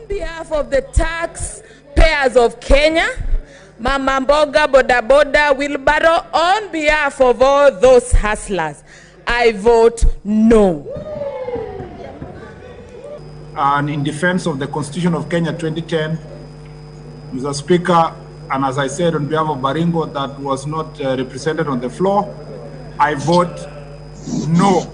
On behalf of the taxpayers of Kenya, Mama Mboga, Boda Boda, wheelbarrow, on behalf of all those hustlers, I vote no. And in defense of the Constitution of Kenya 2010, Mr. Speaker, and as I said on behalf of Baringo that was not represented on the floor, I vote no.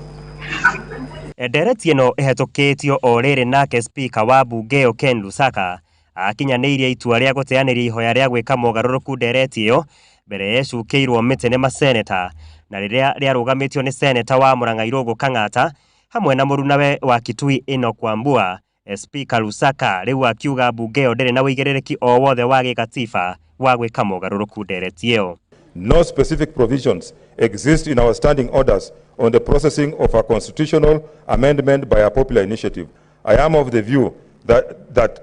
Ndereti ĩno ĩhetũkĩtio o rĩrĩ nake Speaker wa bunge ĩyo Ken Lusaka akinyanĩirie itua rĩa gũteanĩria ihoya rĩa gwĩka mogarũrũku ndereti ĩyo mbere yecukĩirwo mĩtĩ nĩ maseneta na rĩrĩa rĩarũgamĩtio nĩ seneta wa Murang'a Irũngũ Kang'ata hamwe na mũrunawe wa Kitui Enoch Wambua. Speaker Lusaka rĩu akiuga bunge ĩyo ndĩrĩ na ũigĩrĩrĩki o wothe wa gĩkatiba wa gwĩka mogarũrũku ndereti ĩyo. No specific provisions exist in our standing orders on the processing of a constitutional amendment by a popular initiative. I am of the view that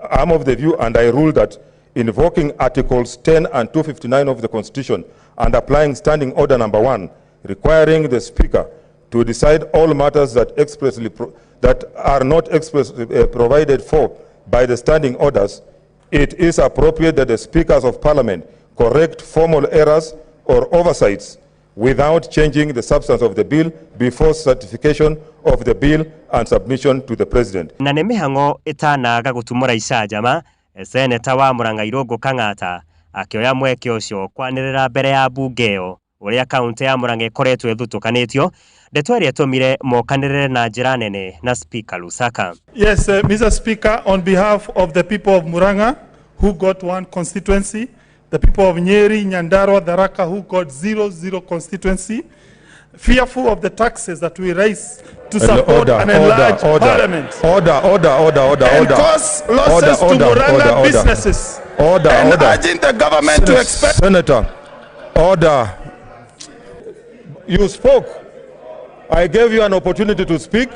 I am of the view and I rule that invoking Articles 10 and 259 of the Constitution and applying Standing Order number 1, requiring the Speaker to decide all matters that that are not expressly provided for by the standing orders, it is appropriate that the Speakers of Parliament correct formal errors or oversights without changing the substance of the bill before certification of the bill and submission to the President. Na nĩ mĩhang'o ĩtanaga gũtumũra icanjama, Seneta wa Murang'a Irũngũ Kang'ata akĩoya mweke ũcio kwanĩrĩra mbere ya bunge ĩyo ũrĩa kaunti ya Murang'a ĩkoretwo ĩthutũkanĩtio, ndeto ĩrĩa ĩtũmire mokanĩrĩre na njĩra nene na Speaker Lusaka. Yes, Mr. Speaker, on behalf of the people of Murang'a who got one constituency, the people of Nyeri, Nyandarua, Tharaka who got 00 constituency, fearful of the taxes that we raise to support order, an enlarged order, parliament. Order, order, order, order, and order. cause losses order, to order, Murang'a order, order. businesses. Order, and order. urging the government to expect. Senator, order. You spoke. I gave you an opportunity to speak.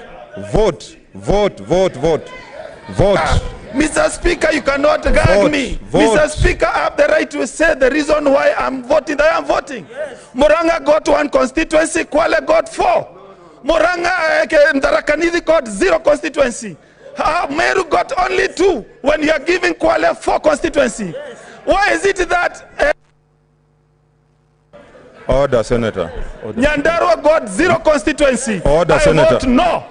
Vote, vote, vote, vote, vote. Mr. Speaker, you cannot gag Vote, me. vote. Mr. Speaker, I have the right to say the reason why I'm voting. I am voting. Yes. Murang'a got one constituency, Kwale got 4. Murang'a, Tharaka Nithi got 0 constituency. Meru got only 2 when you are giving Kwale 4 constituency. Yes. Why is it that... Order, Senator. Order. Nyandarua got 0 constituency. Order, I Senator. vote no.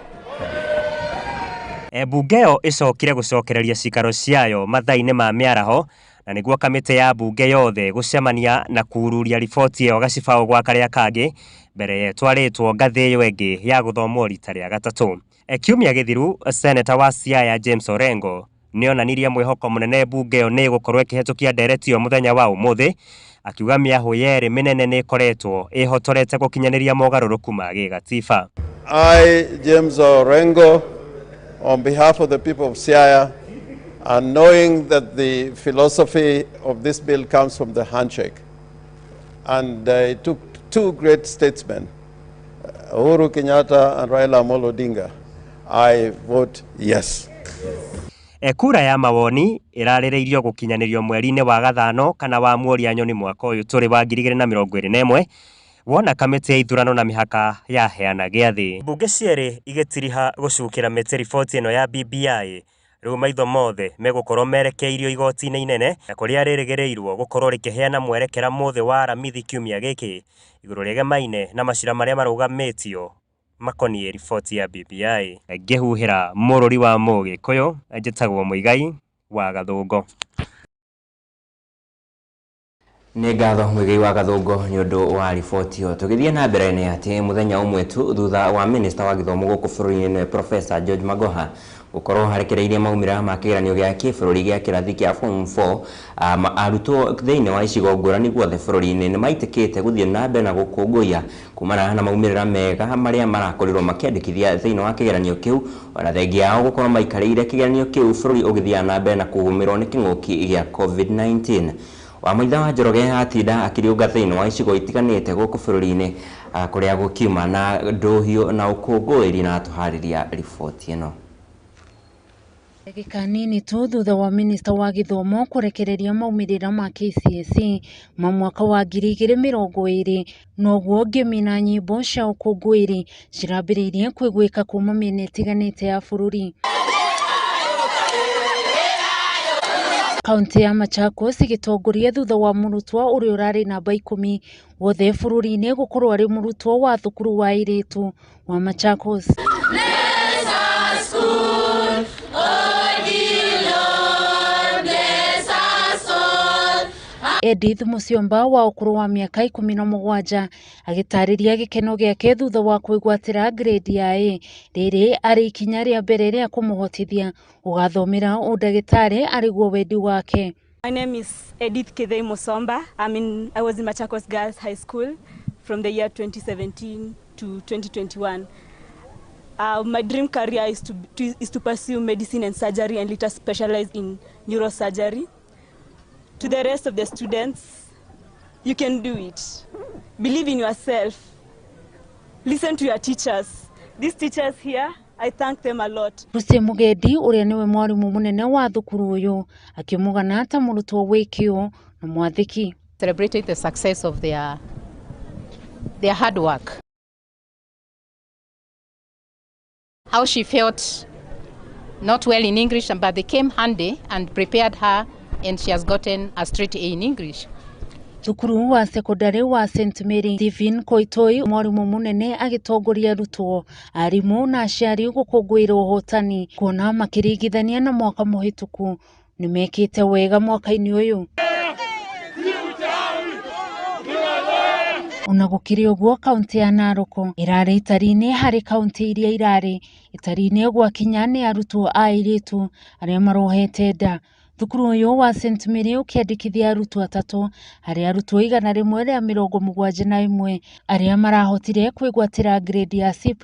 Bunge ĩyo ĩcokire gũcokereria cikaro ciayo mathaa-inĩ ma mĩaraho na nĩguo kamĩtĩ ya bunge yothe gũcemania na kururia riboti ĩyo gacibaũ gwa karĩa kangĩ mbere ĩtwarĩtwo ngathĩ ĩyo ĩngĩ ya gũthomwo rita rĩa gatatũ. Kiumia gĩthiru, Seneta wa Siaya James Orengo nĩonanirie mwĩhoko mũnene bunge ĩyo nĩ ĩgũkorwo ĩkĩhetũkia ndereti ĩyo mũthenya wa ũmũthĩ, akiuga mĩahũ yerĩ mĩnene nĩ ĩkoretwo ĩhotorete gũkinyanĩria mogarũrũku ma gĩgatiba. I, James Orengo, on behalf of the people of Siaya, and knowing that the philosophy of this bill comes from the handshake, and it took 2 great statesmen, Uhuru Kenyatta and Raila Amolo Odinga, I vote yes. Kura ya mawoni ĩrarĩrĩirio gũkinyanĩrio mweri-inĩ wa gathano kana wa mweri nyoni mwaka ũyũ tũrĩ wa 2021 wona kamĩtĩ ya ithurano na mĩhaka yaheana gĩathĩ. Bunge cierĩ igĩtiriha gũcukĩra mĩtĩ riboti ĩno ya BBI rĩu maitho mothe megũkorwo merekeirio igoti-inĩ inene na kũrĩa rĩrĩgĩrĩirwo gũkorwo rĩkĩheana mwerekera mũthĩ wa Aramithi kiumia gĩkĩ igũrũ rĩgemaine na macira marĩa marũgamĩtio makoniĩ riboti ya BBI. Ngĩhuhĩra mũrũri wa Mũgĩkũyũ, njĩtagwo Mũigai wa Gathũngũ. Nĩ ngatho Mũigai wa Gathũngũ nĩ ũndũ wa riboti ĩyo. Tũgĩthiĩ na mbere nĩ atĩ mũthenya ũmwe tu thutha wa minista wa gĩthomo gũkũ bũrũri-inĩ nĩwe Professor George Magoha gũkorwo arekereirie maumĩrĩra ma kĩgeranio gĩa kĩbũrũri gĩa kĩrathi kĩa form 4, arutwo thĩinĩ wa icigo ngũrani guothe bũrũri-inĩ nĩ maitĩkĩte gũthiĩ na mbere na gũkũngũiya kumana na maumĩrĩra mega marĩa marakorirwo makĩandĩkithia thĩinĩ wa kĩgeranio kĩu, ona thengia yao gũkorwo maikarĩire kĩgeranio kĩu bũrũri ũgĩthiaga na mbere na kũgũmĩrwo nĩ kĩng'ũki gĩa COVID-19. Wamaitha wa Njoroge atinda akĩriũnga thĩinĩ wa icigo itiganĩte gũkũ bũrũri-inĩ kũrĩa gũkiuma na ndũhiũ na ũkũngũĩri na atũharĩria riboti ĩno. Ndagĩka nini tu thutha wa minista wa gĩthomo kũrekereria maumĩrĩra ma KCSE ma mwaka wa 2020 noguo ngemi na nyĩmbo cia ũkũngũĩri cirambĩrĩirie kũiguĩka kuma mĩena ĩtiganĩte ya bũrũri. Kaunti ya Machakos ĩgĩtongoria thutha wa mũrutwo ũrĩa ũrarĩ namba 10 wothe bũrũri-inĩ gũkorwo arĩ mũrutwo wa thukuru wa airĩtu wa Machakos. Edith Muciomba wa ũkũrũ wa mĩaka 17 agĩtarĩria gĩkeno gĩake thutha wa kwĩgwatĩra grade ya A. Rĩrĩ arĩ ikinya rĩa mbere rĩa kũmũhotithia gũgathomera ũndagĩtarĩ arĩguo wendi wake. My name is Edith Kithei Musomba. I was in Machakos Girls High School from the year 2017 to 2021. My dream career is to pursue medicine and surgery and later specialize in neurosurgery. To the rest of the students, you can do it. Believe in yourself. Listen to your teachers. These teachers here, I thank them a lot. Lucy Mugendi ũrĩa nĩwe mwarimu mũnene wa thukuru ũyũ akĩmũgana ta mũrutwo wĩ kĩo na mwathĩki. Celebrated the success of their hard work. How she felt not well in English, but they came handy and prepared her, and she has gotten a straight A in English. Thukuru wa sekondari wa St Mary Stephen Koitoi mwarimu munene agitongoria arutwo arimu na aciari gukungũĩra ũhotani kuona makĩringithania na mwaka mũhĩtũku nĩmekĩte wega mwaka-inĩ ũyũ. Ona gũkĩrĩ ũguo kaunti ya Narok ĩrarĩ itari-inĩ harĩ kaunti iria irarĩ itari-inĩ gwakinya nĩ arutwo a airĩtu arĩa marohete nda. Thukuru ũyũ wa St Mary ũkĩandĩkithia arutwo atatũ harĩ arutwo 171 arĩa marahotire kwĩgwatĩra grade ya C+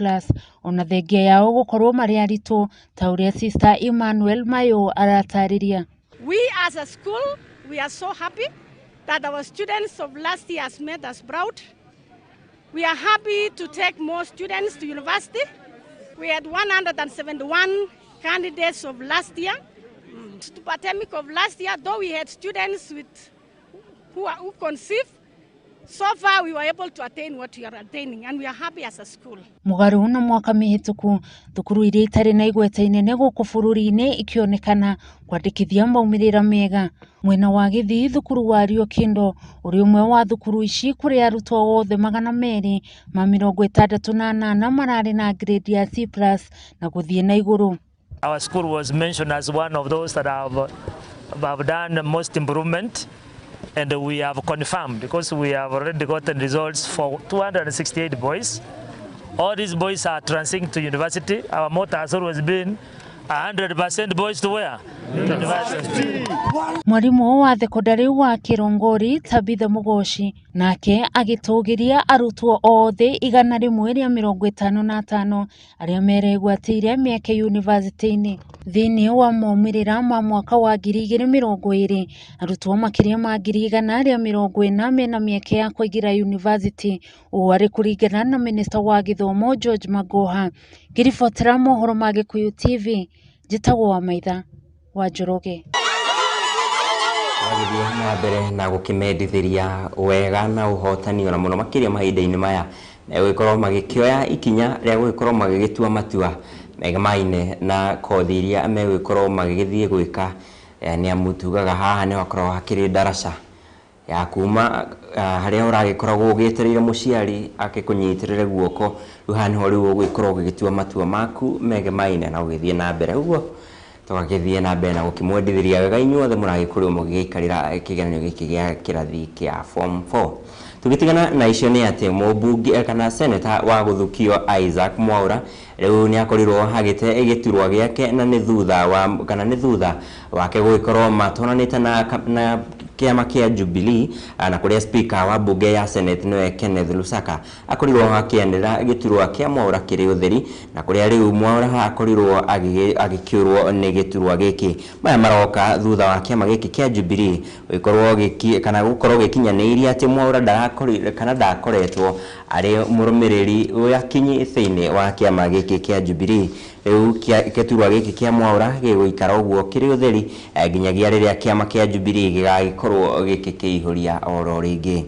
ona thengia yao gũkorwo marĩ aritũ ta ũrĩa Sister Emmanuel Mayo aratarĩria. We as a school, we are so happy that our students of last year has made us proud. We are happy to take more students to university. We had 171 candidates of last year. The pandemic of last year, though we had students with who conceived, so far we were able to attain what we are attaining, and we are happy as a school. Mũgarũ na mwaka mĩhĩtũku, thukuru iria itarĩ na igweta inene gũkũ bũrũri-inĩ ikĩonekana kwandĩkithia maumĩrĩra mega. Mwena wa Gĩthii, thukuru wa Rio Kindo ũrĩ ũmwe wa thukuru ici kũrĩa arutwo othe 268 mararĩ na grade ya C+ na gũthiĩ na igũrũ. Our school was mentioned as one of those that have done most improvement, and we have confirmed because we have already gotten results for 268 boys. All these boys are transiting to university. Our motto has always been 100% boys to where? University. Mwarimu wa thekondarĩ wa Kĩrongori Tabitha Mũgoci nake agĩtũgĩria arutwo othe 155 arĩa meregwatĩire mĩeke yunivasĩtĩ-inĩ. Thĩinĩ wa maumĩrĩra ma mwaka wa 2020 arutwo makĩria ma 140 mena mĩeke ya kũingĩra yunivasĩtĩ ũũ arĩ kũringana na minista wa gĩthomo George Magoha. Ngĩribotera mohoro ma Gĩkũyũ TV, njĩtagwo Wamaitha wa Njoroge. Twagĩthiĩ na mbere na gũkĩmendithĩria wega na ũhotani ona mũno makĩria mahinda-inĩ maya megũgĩkorwo magĩkĩoya ikinya rĩa gũgĩkorwo magĩgĩtua matua megamaine na kothi iria megũgĩkorwo magĩgĩthiĩ gwĩka nĩ amu tugaga haha nĩ hakoragwo hakĩrĩ ndaraca ya kuma harĩa ũragĩkoragwo ũgĩetereire mũciari akĩkũnyitĩrĩre guoko rĩu haha nĩho rĩu ũgũgĩkorwo ũgĩgĩtua matua maku megemaine na ũgĩthiĩ na mbere ũguo tũgagĩthiĩ na mbere na gũkĩmwendithĩria wega inyuothe mũragĩkorirwo mũgĩgĩikarĩra kĩgeranio gĩkĩ gĩa kĩrathi kĩa form 4. Tũgĩtigana na icio nĩ atĩ mũmbunge kana seneta wa gũthukio Isaac Mwaura rĩu nĩ akorirwo agĩte gĩturwa gĩake na nĩ thutha wa kana nĩ thutha wake gũgĩkorwo matonanĩte na kĩama kĩa Jubilee na kũrĩa speaker wa bunge ya Senate nĩwe Kenneth Lusaka akorirwo akĩanĩra gĩturwa kĩa Mwaura kĩrĩ ũtheri na kũrĩa rĩu Mwaura akorirwo agĩkĩũrwo nĩ gĩturwa gĩkĩ. Maya maroka thutha wa kĩama gĩkĩ kĩa Jubilee gũkorwo gĩki kana gũkorwo gĩkinyanĩirie atĩ Mwaura ndarakorirwo kana ndakoretwo arĩ mũrũmĩrĩri wa kinyi thĩinĩ wa kĩama gĩkĩ kĩa Jubilee. Rĩu gĩturwa gĩkĩ kĩa Mwaura gĩgũikara ũguo kĩrĩ ũtheri nginyagia rĩrĩa kĩama kĩa Jubilee gĩgagĩkorwo gĩkĩkĩihũria oro rĩngĩ.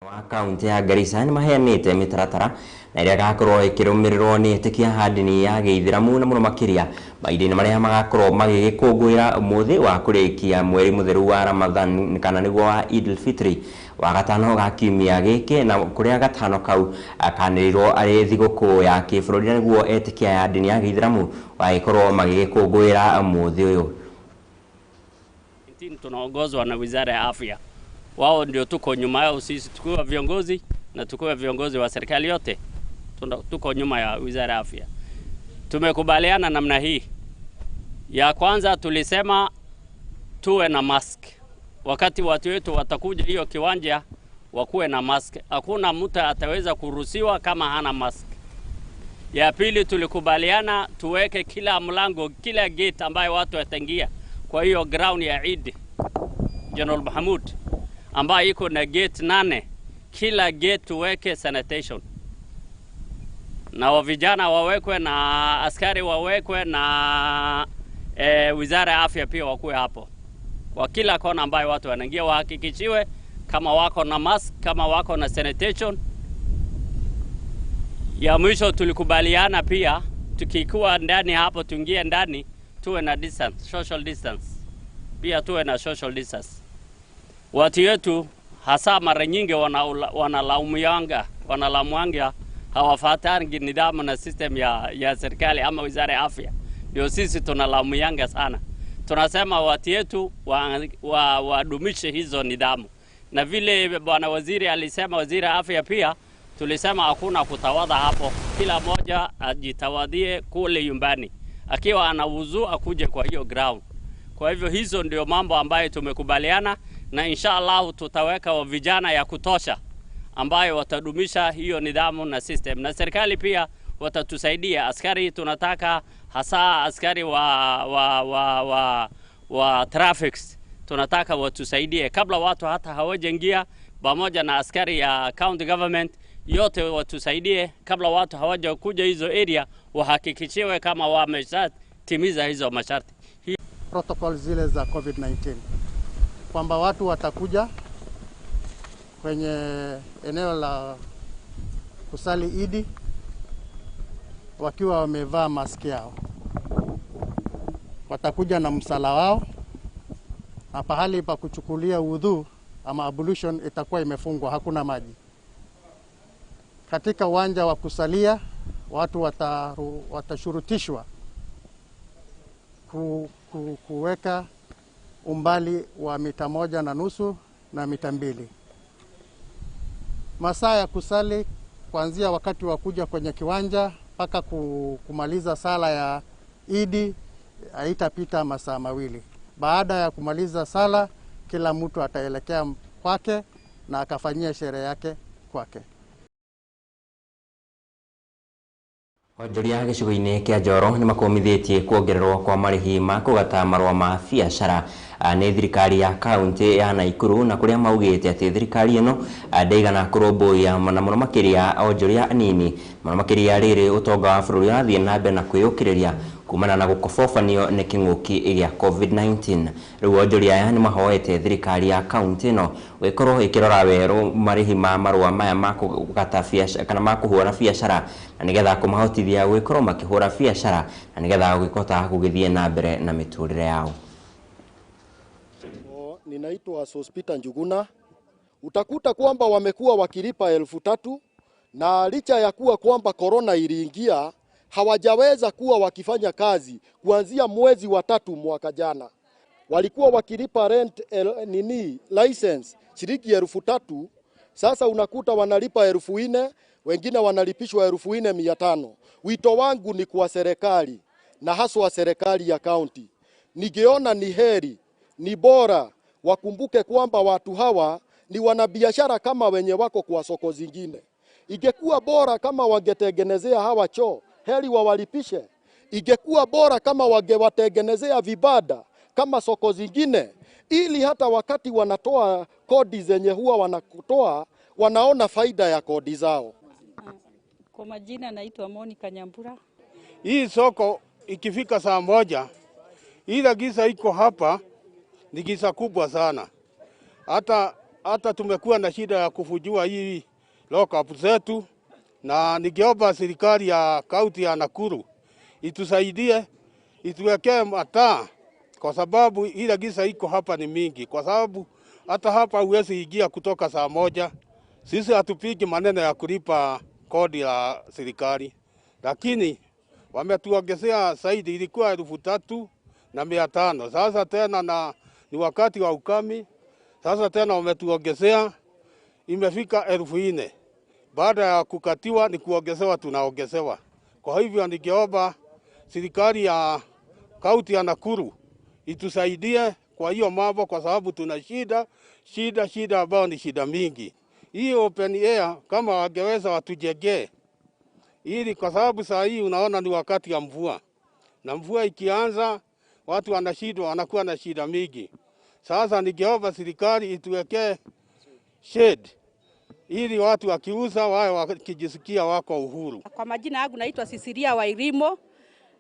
Wa kaunti ya Garissa nĩ maheanĩte mĩtaratara na ĩrĩa ĩgakorwo ĩkĩrũmĩrĩrwo nĩ etĩkia a ndini ya gĩithĩramu na mũno makĩria mahinda-inĩ marĩa magakorwo magĩgĩkũngũĩra mũthĩ wa kũrĩkia mweri mũtheru wa Ramadhan kana nĩguo wa Eid al-Fitri wa gatano ga kiumia gĩkĩ, na kũrĩa gatano kau kanĩrĩirwo arĩ thigũkũ ya kĩbũrũri na nĩguo etĩkia a ndini ya gĩithĩramu magĩkorwo magĩgĩkũngũĩra mũthĩ ũyũ. Tunaongozwa na Wizara ya Afya, wao ndio tuko nyuma yao sisi tukiwa viongozi na tukiwa viongozi wa serikali yote tuko nyuma ya Wizara ya Afya. Tumekubaliana namna hii. Ya kwanza tulisema tuwe na mask. Wakati watu wetu watakuja hiyo kiwanja wakuwe na mask. Hakuna mtu ataweza kuruhusiwa kama hana mask. Ya pili tulikubaliana tuweke kila mlango, kila gate ambayo watu wataingia kwa hiyo ground ya Eid General Mahmoud ambayo iko na gate 8, kila gate tuweke sanitation. Na vijana wawekwe na askari wawekwe na Wizara ya Afya pia wakuwe hapo. Kwa kila kona ambayo watu wanaingia wahakikishiwe kama wako na mask, kama wako na sanitation. Ya mwisho tulikubaliana pia tukikuwa ndani hapo tuingie ndani tuwe na distance, social distance. Pia tuwe na social distance. Watu wetu hasa mara nyingi wanalaumianga hawafuatangi nidhamu na system ya serikali ama Wizara ya Afya. Ndio sisi tunalaumianga sana. Tunasema watu wetu wadumishe hizo nidhamu. Na vile bwana waziri alisema, waziri afya pia, tulisema hakuna kutawadha hapo. Kila moja ajitawadhie kule nyumbani. Akiwa ana wuzu akuje kwa hiyo ground. Kwa hivyo hizo ndio mambo ambayo tumekubaliana, na inshallah tutaweka vijana ya kutosha ambayo watadumisha hiyo nidhamu na system. Na serikali pia watatusaidia. Askari tunataka hasa askari wa traffics tunataka watusaidie kabla watu hata hawajaingia, pamoja na askari ya county government yote watusaidie kabla watu hawajakuja hizo area, wahakikishiwe kama wameshatimiza hizo masharti. Protocol zile za COVID-19 kwamba watu watakuja kwenye eneo la kusali Idi wakiwa wamevaa maski yao, watakuja na msala wao, na pahali pa kuchukulia wudhu ama ablution itakuwa imefungwa, hakuna maji. Katika uwanja wa kusalia watu watashurutishwa kuweka umbali wa mita 1.5 na mita 2. Masaa ya kusali kuanzia wakati wa kuja kwenye kiwanja mpaka kumaliza sala ya Idi haitapita masaa 2. Baada ya kumaliza sala, kila mtu ataelekea kwake na akafanyia sherehe yake kwake. Onjoria gĩcigo-inĩ kĩa Njoro nĩ makomithĩtie kuongererwo kwa marĩhi ma kũgata marũa ma biacara nĩ thirikari ya kaunti ya Naikuru, na kũrĩa maugĩte atĩ thirikari ĩno ndĩigana kũrũmbũiya na mũno makĩria onjoria anini, mũno makĩria rĩrĩ ũtonga wa bũrũri ũrathiĩ na mbere na kwĩyũkĩrĩria kumana na gũkobobanio nĩ kĩng'ũki gĩa COVID-19. Rĩu onjoria aya nĩ mahoete thirikari ya kaunti ĩno gũgĩkorwo ĩkĩrora werũ marĩhi ma marũa maya ma kũgata biacara kana ma kũhũra biacara, na nĩgetha kũmahotithia gũgĩkorwo makĩhũra biacara na nĩgetha gũgĩkota gũgĩthiĩ na mbere na mĩtũrĩre yao. Ninaitwa Sospita Njuguna. Utakuta kwamba wamekuwa wakilipa 3,000 na licha ya kuwa kwamba corona iliingia hawajaweza kuwa wakifanya kazi kuanzia mwezi wa 3 mwaka jana. Walikuwa wakilipa rent license shilingi 3,000. Sasa unakuta wanalipa 4,000, wengine wanalipishwa 4,500. Wito wangu ni kwa serikali na haswa serikali ya county. Ningeona ni heri, ni bora wakumbuke kwamba watu hawa ni wanabiashara kama wenye wako kwa soko zingine. Ingekuwa bora kama wangetengenezea hawa choo, heri wawalipishe. Ingekuwa bora kama wangewatengenezea vibada kama soko zingine, ili hata wakati wanatoa kodi zenye huwa wanakutoa, wanaona faida ya kodi zao. Kwa majina naitwa Monica Nyambura. Hii soko ikifika saa 1, ila giza iko hapa ni giza kubwa sana. Hata Hata tumekuwa na shida ya kufujua hii lockup zetu, na ningeomba serikali ya kaunti ya Nakuru itusaidie, ituwekee mataa, kwa sababu ile giza iko hapa ni mingi, kwa sababu hata hapa huwezi ingia kutoka saa 1. Sisi hatupigi maneno ya kulipa kodi ya serikali, lakini wametuongezea zaidi. Ilikuwa 3,500, sasa tena na ni wakati wa ukame, sasa tena wametuongezea imefika 4,000. Baada ya kukatiwa ni kuongezewa, tunaongezewa. Kwa hivyo ningeomba serikali ya kaunti ya Nakuru itusaidie kwa hiyo mambo, kwa sababu tuna shida ambayo ni shida mingi. Hii open air kama wangeweza watujengee, ili kwa sababu saa hii unaona ni wakati wa mvua, na mvua ikianza watu wanashindwa, wanakuwa na shida mingi. Sasa ningeomba serikali ituwekee shade ili watu wakiuza wawe wakijisikia wako uhuru. Kwa majina yangu naitwa Sisiria Wairimo,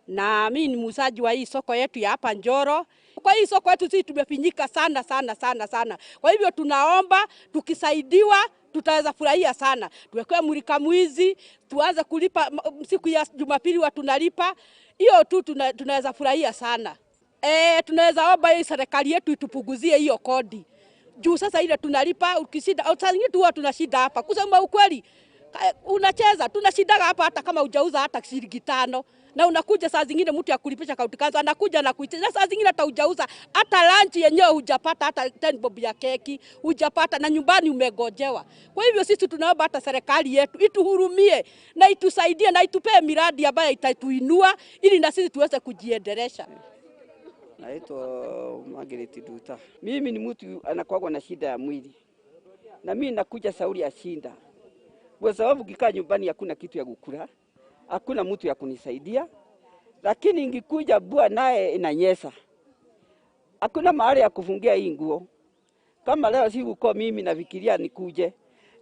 na mimi ni muuzaji wa hii soko yetu ya hapa Njoro. Kwa hii soko yetu sisi tumefinyika sana sana sana sana. Kwa hivyo tunaomba tukisaidiwa tutaweza furahia sana. Tuwekewe mulika mwizi, tuanze kulipa siku ya Jumapili watu tunalipa. Hiyo tu tunaweza furahia sana. Tunaweza omba hii serikali yetu itupunguzie hiyo kodi. Juu sasa ile tunalipa ukishinda, saa nyingine tu tunashinda hapa. Kusema ukweli, unacheza tunashindaga hapa hata kama hujauza hata shilingi 5, na unakuja saa zingine mtu ya kulipisha kaunti kanzo anakuja na kuitisha, saa zingine hata hujauza hata lunch yenyewe hujapata, hata 10 bob ya keki hujapata, na nyumbani umegojewa. Kwa hivyo sisi tunaomba hata serikali yetu ituhurumie na itusaidie na itupee miradi ambayo itatuinua ili na sisi tuweze kujiendelesha. Naitwa Margaret Duta. Mimi ni mtu anakuwa na shida ya mwili, na mimi nakuja sauri ya shinda, kwa sababu kikaa nyumbani hakuna kitu ya kukula, hakuna mtu ya kunisaidia. Lakini ingikuja bua naye inanyesa, hakuna mahali ya kufungia hii nguo. Kama leo sikuko mimi nafikiria nikuje,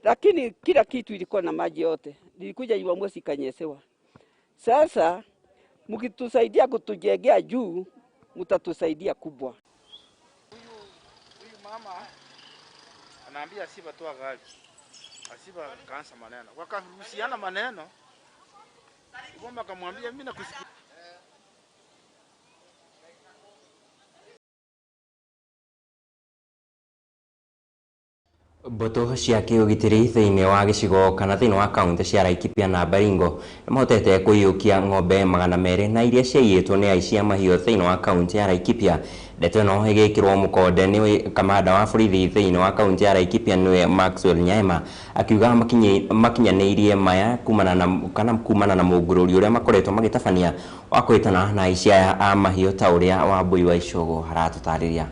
lakini kila kitu ilikuwa na maji yote. Nilikuja Jumamosi ikanyesewa. Sasa mkitusaidia kutujengea juu, mtatusaidia kubwa. Huyu mama anaambia Asiba toa gari. Asiba kaanza maneno. Wakaruhusiana maneno. Mama akamwambia mimi nakusikia. Mbũtũ cia kĩũgitĩri thĩinĩ wa gĩcigo kana thĩinĩ wa kaunti cia Laikipia na Baringo nĩmahotete kũiyũkia ng'ombe 200 na iria ciaiyĩtwo nĩ aici a mahiũ thĩinĩ wa kaunti ya Laikipia. Ndeto ĩno ĩgĩkĩrwo mũkonde nĩ kamanda wa borithi thĩinĩ wa kaunti ya Laikipia nĩwe Maxwell Nyaema, akiuga makinyanĩirie maya kumana na mũngũrũri ũrĩa makoretwo magĩtabania wa kũhĩtana na aici aya a mahiũ ta ũrĩa Wambui wa Icogo aratũtarĩria.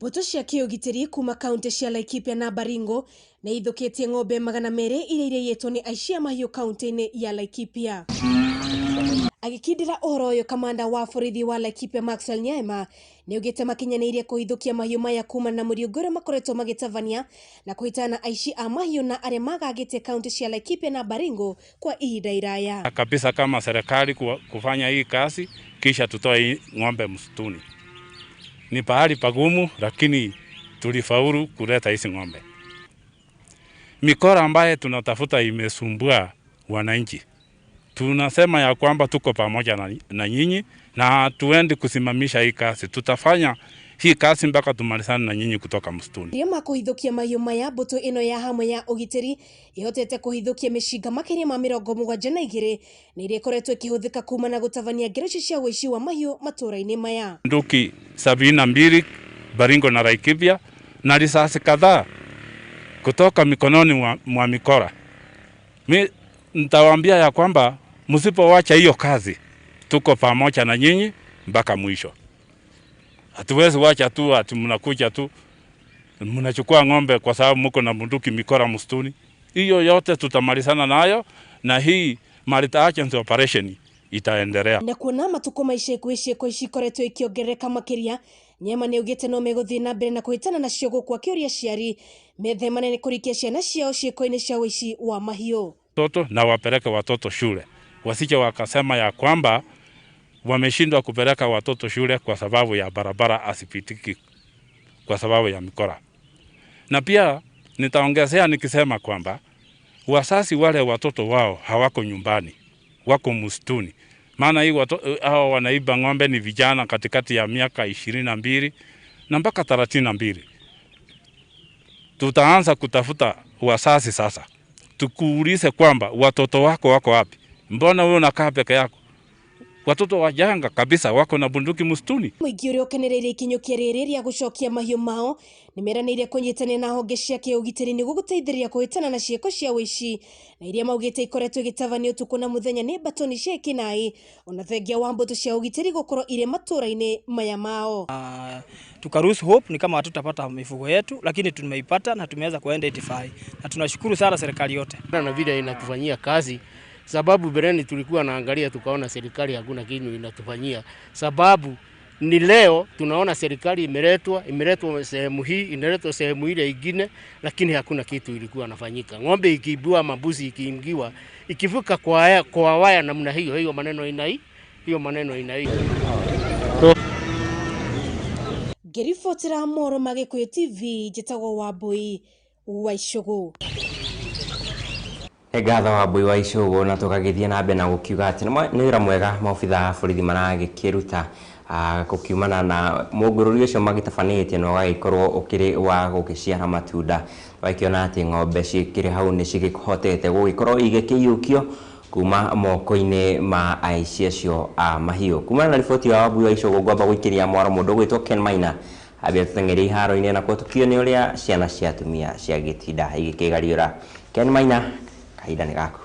Mbũtũ cia kĩũgitĩri kuma kaunti cia Laikipia na Baringo nĩ ithũkĩtie ng'ombe 200 iria iraiyĩtwo nĩ aici a mahiũ kaunti-inĩ ya Laikipia. Agĩkindĩra ũhoro ũyũ, kamanda wa borithi wa Laikipia Maxwell Nyaema nĩaugĩte makinyanĩirie kũhithũkia mahiũ maya kuma na mũriũngũ ũrĩa makoretwo magĩtabania na kũhĩtana aici a mahiũ na arĩa magagĩte kaunti cia Laikipia na Baringo kwa ihinda iraya. Kabisa kama serikali kufanya hii kazi kisha tutoe ng'ombe msituni. Ni pahali pagumu, lakini tulifaulu kuleta hizi ng'ombe. Mikora ambaye tunatafuta imesumbua wananchi. Tunasema ya kwamba tuko pamoja na nyinyi na tuende kusimamisha hii kazi. Tutafanya hii kazi mpaka tumalizane na nyinyi kutoka msituni. Rĩrĩa kũhithũkia mahiũ maya, mbũtũ ĩno ya hamwe ya ũgitĩri ĩhotete kũhithũkia mĩcinga makĩria ma 72 na iria ĩkoretwo ĩkĩhũthĩka kuma na gũtabania ngero ici cia ũici wa mahiũ matũũra-inĩ maya. Bunduki 72 Baringo na Laikipia na risasi kadhaa kutoka mikononi mwa mikora. Mi nitawaambia ya kwamba msipowacha hiyo kazi, tuko pamoja na nyinyi mpaka mwisho. Hatuwezi wacha tu ati mnakuja tu mnachukua ng'ombe kwa sababu mko na bunduki mikora msituni. Hiyo yote tutamalizana nayo, na hii multi agency operation itaendelea. Na kuona matuko maisha kuishi kwa ikoretwo ikiongerereka makiria, Nyema nĩaugĩte no megũthiĩ na mbere na kũhĩtana nacio gũkũ akĩũria aciari methemane nĩ kũrikia ciana ciao ciĩko-inĩ cia ũici wa mahiũ. Toto na wapeleke watoto shule, wasije wakasema ya kwamba wameshindwa kupeleka watoto shule kwa sababu ya barabara asipitiki kwa sababu ya mikora. Na pia nitaongezea nikisema kwamba wasasi wale watoto wao hawako nyumbani, wako msituni. Maana hii hao wanaiba ng'ombe ni vijana katikati ya miaka 22 na mpaka 32. Tutaanza kutafuta wasasi sasa, tukuulize kwamba watoto wako wako wapi? Mbona wewe unakaa peke yako? Watoto wajanga kabisa wako na bunduki msituni. Mũingĩ ũrĩa ũkenereire ikinyũkia rĩrĩ rĩa gũcokia mahiũ mao nĩmeranĩire kũnyitanĩra na honge cia kĩũgitĩri nĩguo gũteithĩrĩria kũhĩtana na ciĩko cia ũici na iria maugĩte ikoretwo igĩtabanio ũtukũ na mũthenya nĩ mbatoni cia ekinaĩ ona thengia wa mbũtũ cia ũgitĩri gũkorwo irĩ matũũra-inĩ maya mao. Tukaruhusu hope ni kama hatutapata mifugo yetu, lakini tumeipata na tumeweza kuidentify na tunashukuru sana serikali yote na vile inatufanyia kazi. Sababu bereni tulikuwa naangalia tukaona serikali hakuna kitu inatufanyia. Sababu ni leo tunaona serikali imeletwa sehemu hii, inaletwa sehemu ile ingine, lakini hakuna kitu ilikuwa nafanyika. Ng'ombe ikiibua, mabuzi ikiingiwa, ikivuka kwa waya namna hiyo, hiyo maneno inai, hiyo maneno inai. Ngĩribotera Moro ma Gĩkũyũ TV, njĩtagwo Wambui wa Icũgũ. Ngatho Wambui wa Icũgũ, na tũgagĩthiĩ na mbere na gũkiuga atĩ nĩ wĩra mwega maobitha a borithi maragĩkĩruta gũkiumana na mũngũrũri ũcio magĩtabanĩtie na ũgagĩkorwo ũkĩrĩ wa gũgĩciara matunda. Twakĩona atĩ ng'ombe cikĩrĩ hau nĩ cigĩhotete gũgĩkorwo igĩkĩiyũkio kuma moko-inĩ ma aici acio a mahiũ. Kumana na riboti ya Wambui wa Icũgũ, ngwamba gũikĩria mwaro mũndũ ũgwĩtwo Ken Maina ambia tũteng'erie iharo-inĩ nakuo tũkĩone ũrĩa ciana cia atumia ciagĩtinda igĩkĩgariũra. Ken Maina, kahinda nĩ gaku.